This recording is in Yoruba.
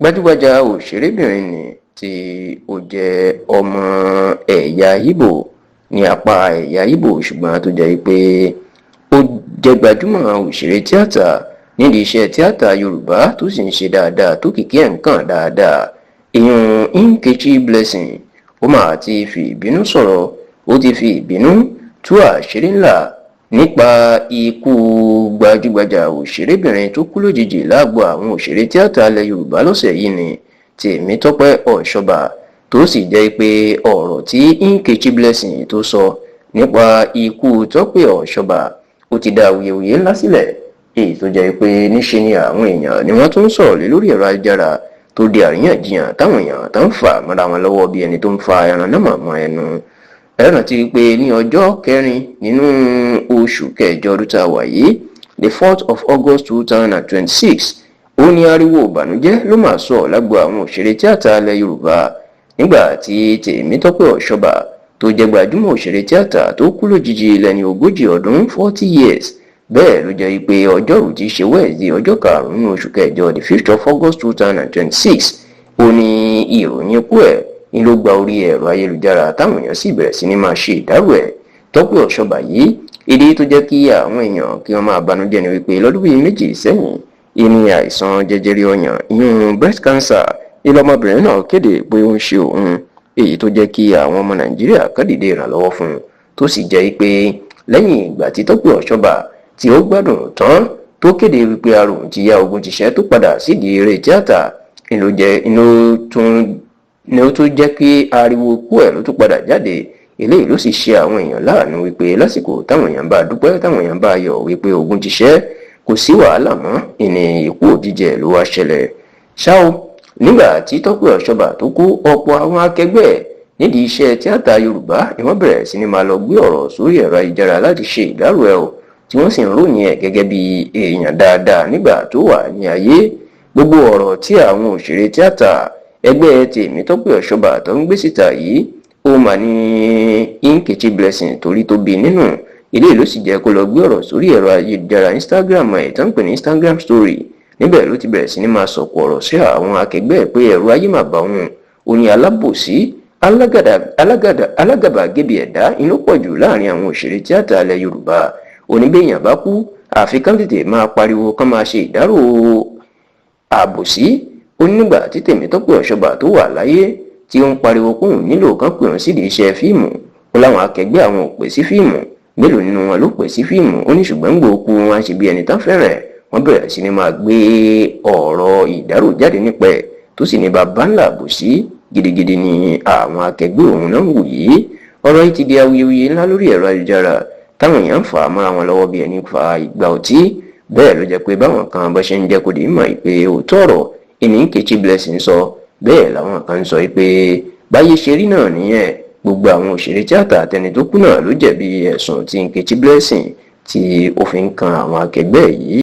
Gbajúgbajà òṣèrébìnrin ni tí ó jẹ́ ọmọ ẹ̀yà Ìgbò ní apá ẹ̀yà Ìgbò, ṣùgbọ́n tó jẹ́ pé ó jẹ́ gbajúmọ̀ òṣèré tíátà nídìí iṣẹ́ tíátà Yorùbá, tó sì ń ṣe dáadáa, tó kìkì ẹ̀ ń kàn dáadáa, ìyún Nkechi Blessing, ó máa ti fi ìbínú sọ̀rọ̀. Ó ti fi ìbínú tú àṣírí ńlá nípa ikú gbajúgbajà òṣèrébìnrin tó kú lójijì lágbo àwọn òṣèré tíátà ilẹ̀ Yorùbá lọ́sẹ̀ yìí ní Tèmítọ́pẹ́ Ọ̀ṣọ́bà, tó sì jẹ́ pé ọ̀rọ̀ tí Nkechi Blessing tó sọ nípa ikú Tọ́pẹ́ Ọ̀ṣọ́bà, ó ti dá awuyewuye ńlá sílẹ̀, èyí tó jẹ́ pé níṣe ni àwọn èèyàn ni wọ́n tún ń sọ̀rọ̀ lé lórí ẹ̀rọ ayélujára, tó di àríyànjiyàn, táwọn èèyàn tó ń fà mọ́ra wọn lọ́wọ́ bí ẹni tó ń fa ẹran náà mọ́ ẹnu. Ẹ rántí pé ní ọjọ́ 4 nínú oṣù kẹjọ ọdún tá a wà yìí, the 4th of August 2026, ó ní ariwo ìbànújẹ́ ló máa sọ lágbo àwọn òṣèré tíátà ilẹ̀ Yorùbá nígbà tí Tèmítọ́pẹ́ Ọ̀ṣọ́bà, tó jẹ́ gbajúmọ̀ òṣèré tíátà, tó kú lójijì lẹ́ni 40 ọdún, 40 years. Bẹ́ẹ̀ ló jẹ́ pé ọjọ́rú tí í ṣe Wednesday, ọjọ́ 5 oṣù kẹjọ, the 5th of August 2026, ó ní ìròyìn ikú ẹ̀ ní ló gba orí ẹ̀rọ ayélujára, táwọn èèyàn sì bẹ̀rẹ̀ sí ní máa ṣe ìdárò ẹ̀. Tọ́pẹ́ Ọ̀ṣọ́bà yìí, ìdí tó jẹ́ kí àwọn èèyàn kí wọ́n máa banújẹ́ ni wípé lọ́dún bíi 2 sẹ́yìn, ìní àìsàn jẹjẹrẹ ọyàn, ìyún breast cancer, ìlọmọbìnrin náà kéde pé ó ń ṣe òun, èyí tó jẹ́ kí àwọn ọmọ Nàìjíríà kan dìde ìrànlọ́wọ́ fún un, tó sì jẹ́ pé lẹ́yìn ìgbà tí Tọ́pẹ́ Ọ̀ṣọ́bà tí ó gbádùn tán, tó kéde wípé ara òun ti yá, ogun ti ṣẹ́, tó padà sídìí eré tíátà, ni ó tún jẹ́ kí ariwo ikú ẹ̀ ló tún padà jáde. Eléyìí ló sì ṣe àwọn èèyàn láàánú wípé lásìkò táwọn èèyàn bá dúpẹ́, táwọn èèyàn bá yọ̀ wípé ogun ti ṣẹ́, kò sí wàhálà mọ́, ìní ikú òjijì ẹ̀ ló wá ṣẹlẹ̀. Ṣá o, nígbà tí Tọ́pẹ́ Ọ̀ṣọ́bà tó kú, ọ̀pọ̀ àwọn akẹgbẹ́ ẹ̀ nídìí iṣẹ́ tíátà Yorùbá ni wọ́n bẹ̀rẹ̀ sí ni máa lọ gbé ọ̀rọ̀ sórí ẹ̀rọ ayélujára láti ṣe ìdárò ẹ̀ o, tí wọ́n sì ń ròyìn ẹ̀ gẹ́gẹ́ bí èèyàn dáadáa nígbà tó wà ní ayé. Gbogbo ọ̀rọ̀ tí àwọn òṣèré tíátà ẹgbẹ́ Tèmítọ́pẹ́ Ọ̀ṣọ́bà tó ń gbé síta yìí, ó mà ní Nkechi Blessing torí tó bí nínú. Eléyìí ló sì jẹ́ kó lọ gbé ọ̀rọ̀ sórí ẹ̀rọ ayélujára Instagram ẹ̀ tó ń pè ní Instagram story. Níbẹ̀ ló ti bẹ̀rẹ̀ sí ní máa sọ̀kò ọ̀rọ̀ sí àwọn akẹgbẹ́ ẹ̀ pé ẹ̀rù ayé mà bá òun. Ó ní alábòsí, alágàbàgebè ẹ̀dá inú pọ̀ jù láàrin àwọn òṣèré tíátà ilẹ̀ Yorùbá. Oníbẹ̀yàn bá kú, àfi kán tètè máa pariwo, kán máa ṣe ìdárò àbòsí. Ó nígbà tí Tèmítọ́pẹ́ Ọ̀ṣọ́bà tó wà láyé, tí ó ń pariwo kóun nílò kán pè wọ́n sídìí iṣẹ́ fíìmù, ó láwọn akẹgbẹ́ àwọn ò pè sí fíìmù. Mélòó nínú wọn ló pè sí fíìmù? Ó ní ṣùgbọ́n gbòókù wọn á ṣe bí ẹni tán fẹ́ràn ẹ̀, wọ́n bẹ̀rẹ̀ sí ni máa gbé ọ̀rọ̀ ìdárò jáde nípa ẹ̀, tó sì ní bàbá ńlá àbòsí gidigidi ni àwọn akẹgbẹ́ òun náà ń wù yìí. Ọ̀rọ̀ yìí ti di awuyewuye ńlá lórí ẹ̀rọ ayélujára, táwọn èèyàn ń fà á mọ́ra wọn lọ́wọ́ bí ẹni fa ìgbà ọtí. Bẹ́ẹ̀ ló jẹ́ pé báwọn kan bá ṣe ń jẹ́ kó di mọ̀ pé òótọ́ ọ̀rọ̀ ìní Nkechi Blessing sọ, bẹ́ẹ̀ làwọn kan ń sọ pé báyé ṣe rí náà nìyẹn, gbogbo àwọn òṣèré tíátà àtẹni tó kú náà ló jẹ̀bi ẹ̀sùn tí Nkechi Blessing tí ó fi ń kan àwọn akẹgbẹ́ yìí.